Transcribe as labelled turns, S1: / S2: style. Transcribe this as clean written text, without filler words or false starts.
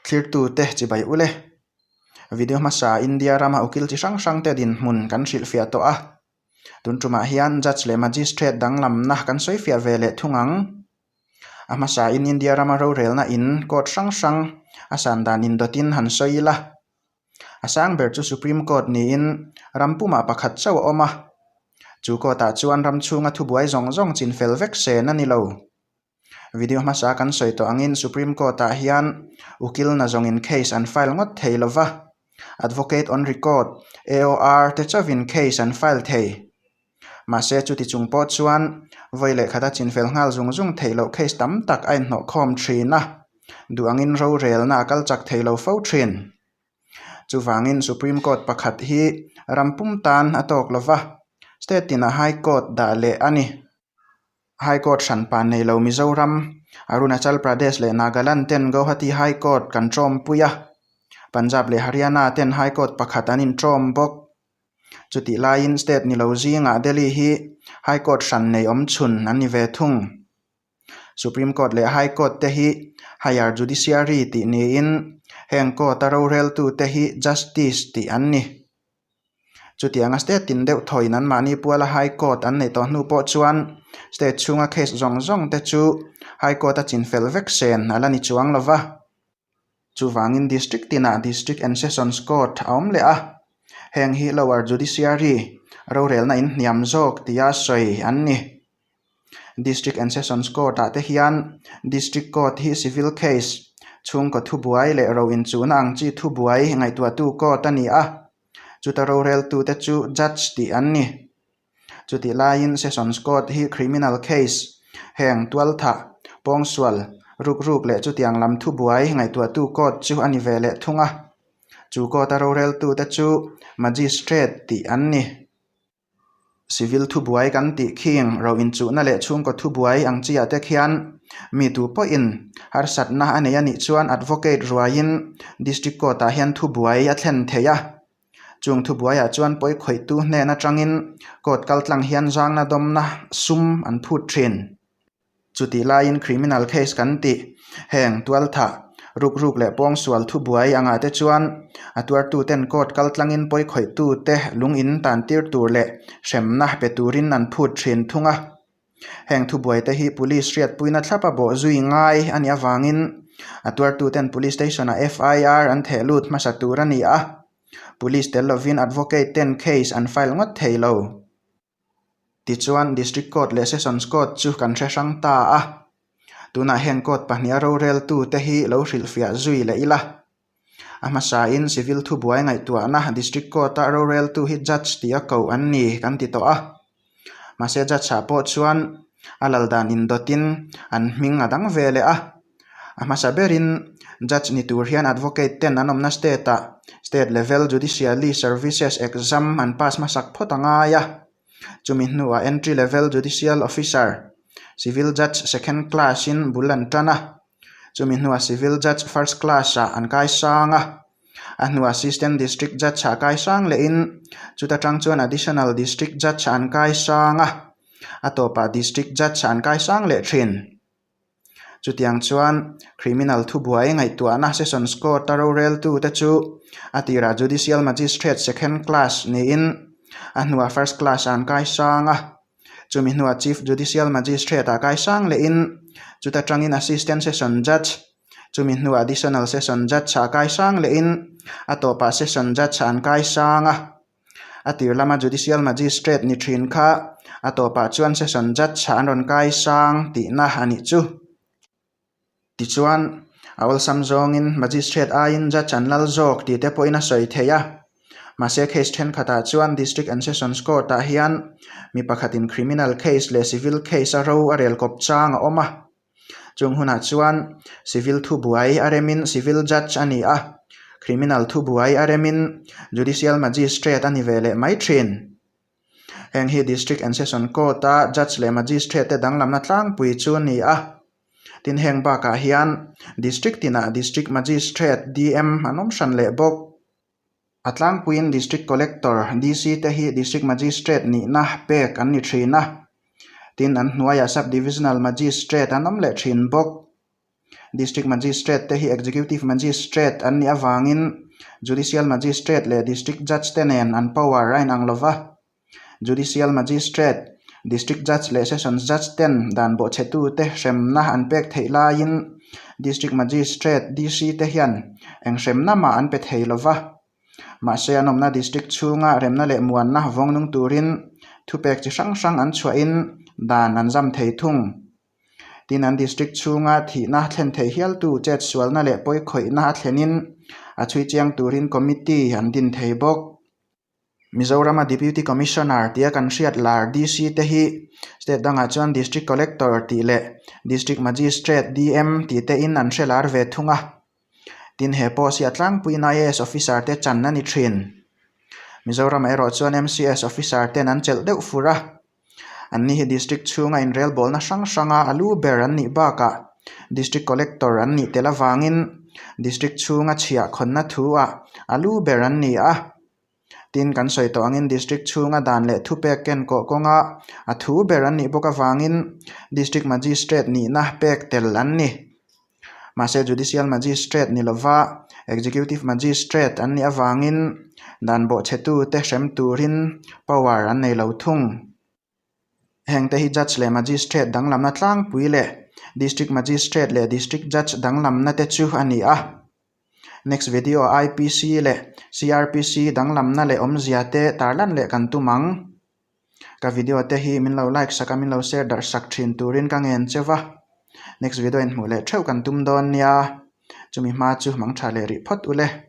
S1: Thlirtute chibai ule. Video hmasa India rama ukil chi hrang hrangte dinhmun kan hrilhfiah tawh a. Tun tumah hian Judge leh Magistrate danglamna kan sawifiah ve leh thung ang. A hmasain India rama rorelna in court hrang hrang a san dan indawtin han sawi ila. A sang ber chu Supreme Court niin ram pumah pakhat chauh a awm a. Chu court ah chuan ram chhunga thubuai zawng zawng chinfel vek sen a ni lo. Video hmasa kan sawi tawh angin Supreme Court ah hian ukil na zawngin case an file ngawt thei lova, Advocate on Record, AOR, te chauhin case an file thei. Mahse chuti chung pawh chuan vawi leh khata chinfel nghal zung zung theih loh case tam tak a inhnawh khawm thin a, duh angin rorelna a kal chak thei lo fo thin. Chuvangin Supreme Court pakhat hi ram pum tan a tawk lova, State tinah High Court dah leh a ni. High Court hranpa nei lo Mizoram, Arunachal Pradesh leh Nagaland ten Guwahati High Court kan tawmpui a, Punjab leh Haryana ten High Court pakhat an intawm bawk. Chutih laiin state ni lo zingah Delhi hi High Court hran nei awm chhun an ni ve thung. Supreme Court leh High Court te hi Higher Judiciary tih niin heng court a roreltute hi Justice tih an ni. Chutianga state tin deuh thawiin anmahni puala High Court an neih tawh hnu pawh chuan state chhunga case zawng zawng te chu High Court a chinfel vek sen a la ni chuang lo va. Chuvangin District tinah District and Sessions Court a awm leh a, heng hi Lower Judiciary rorelna in hniam zawk tia sawi an ni. District and Sessions Court ah te hian District Court hi Civil Case, chhungkaw thubuai leh ro inchuhna ang chi thubuai ngaihtuahtu court a ni a, chuta roreltute chu Judge tih an ni. Chutih laiin Sessions Court hi Criminal Case, heng tualthah, pawngsual, rukruk leh chutiang lam thubuai ngaihtuahtu court chu a ni ve leh thung a, chu court a roreltute chu Magistrate tih an ni. Civil thubuai kan tih khing ro inchuhna leh chhungkaw thubuai ang chiah te khian mi tu pawhin harsatna a nei a nih chuan advocate ruaiin district court ah hian thubuai a thlen thei a. Chung thubuaiah chuan pawi khawihtu hnen atangin court kaltlang hian zangna dawmna sum an phut thin. Chutih laiin criminal case kan tih heng tualthah, rukruk leh pawngsual thubuai angah te chuan a tuartuten court kaltlangin pawi khawihtute lung in tan tir tur leh hremna pe turin an phut thin thung a. Heng thubuai te hi police hriatpuina thlapa bawh zui ngai a nih avangin a tuartuten police station ah FIR an theh lut hmasa tur a ni a, police tel lovin advocate ten case an file ngawt thei lo. Tichuan, District Court leh Sessions Court chu kan hre hrang ta a. Tunah heng court pahniha roreltute hi lo hrilhfiah zui leh ila. A hmasain civil thubuai ngaihtuahna District Court-a roreltu hi Judge tia koh an ni kan ti tawh a. Mahse Judge-ah pawh chuan a lal dan indawtin an hming a dang ve leh a. A hmasa berin Judge ni tur hian Advocate ten an awmna state-ah State Level Judicially Services Exam an pass hmasak phawt a ngai a. Chumi hnuah Entry Level Judicial Officer, Civil Judge Second Class-in bul an tan a. Chumi hnuah Civil Judge First Class-ah an kai sang a, a hnuah Assistant District Judge-ah kai sang lehin chuta tang chuan Additional District Judge-ah an kai sang a, a tawpah District Judge-ah an kai sang leh thin. Chutiang chuan Criminal thubuai ngaihtuahna Sessions Court-a roreltute chu a tirah Judicial Magistrate Second Class niin a hnuah First Class-ah an kai sang a. Chumi hnuah Chief Judicial Magistrate ah kai sang lehin chuta tangin Assistant Session Judge, chumi hnuah Additional Session Judge ah kai sang lehin a tawpah Session Judge ah an kai sang a. A tir lama Judicial Magistrate ni thin kha a tawpah chuan Session Judge ah an rawn kai sang tihna a nih chu. Tichuan, a awlsam zawngin Magistrate aiin Judge an lal zawk tih te pawhin a sawi thei a. Mahse case thenkhatah chuan District and Sessions Court-ah hian mi pakhatin criminal case leh civil case a ro a rel kawp chang a awm a. Chung hunah chuan civil thubuai a remin civil judge a ni a, criminal thubuai a remin judicial magistrate a ni ve leh mai thin. Heng hi District and Session Court-a Judge leh Magistrate te danglamna tlangpui chu a ni a. Tin heng bakah hian District tinah District Magistrate, DM, an awm hran leh bawk. A tlangpuiin District Collector, DC, te hi District Magistrate nihna pek an ni thin a. Tin an hnuaiah Sub-Divisional Magistrate an awm leh thin bawk. District Magistrate te hi Executive Magistrate an nih avangin Judicial Magistrate leh District Judge te nen an power a inang lo va. Judicial Magistrate, District Judge leh Sessions Judge ten dan bawhchhetute hremna an pek theih laiin District Magistrate, DC, te hian eng hremna mah an pe thei lo va. Mahse an awmna District chhunga remna leh muanna vawng nung turin thupek chi hrang hrang an chhuahin dan an zam thei thung. Tin, an district chhunga thihna thlen thei hialtu chetsualna leh pawikhawihna a thlenin a chhui chiang turin committee an din thei bawk. Mizorama Deputy Commissioner tia kan hriat lar DC te hi state dangah chuan District Collector tih leh District Magistrate, DM, tih tein an hre lar ve thung a. Tin, he post hi a tlangpuiin IAS officer te chan a ni thin. Mizoramah erawh chuan MCS officer ten an chelh deuh fur a. Anni hi District chhunga inrelbawlna hrang hranga a lu ber an nih bakah District Collector an nih tel avangin District chhunga chhiah khawnna thu ah a lu ber an ni a. Tin, kan sawi tawh angin District chhunga dan leh thupek ken kawh kawnga a thu ber an nih bawk avangin District Magistrate nihna pek tel an ni. Mahse Judicial Magistrate ni lova Executive Magistrate an nih avangin dan bawhchhetu te hrem turin power an nei lo thung. Heng te hi Judge leh Magistrate danglamna tlangpui leh District Magistrate leh District Judge danglamna te chu a ni a. Next video ah IPC leh CRPC danglamna leh awmzia te tarlan leh kan tum ang. Ka video te hi min lo like sak a min lo share darh sak thin turin ka ngen cheu va. Next video in hmuh leh theuh kan tum dawn nia. Chumi hma chu mang tha leh rih phawt ule.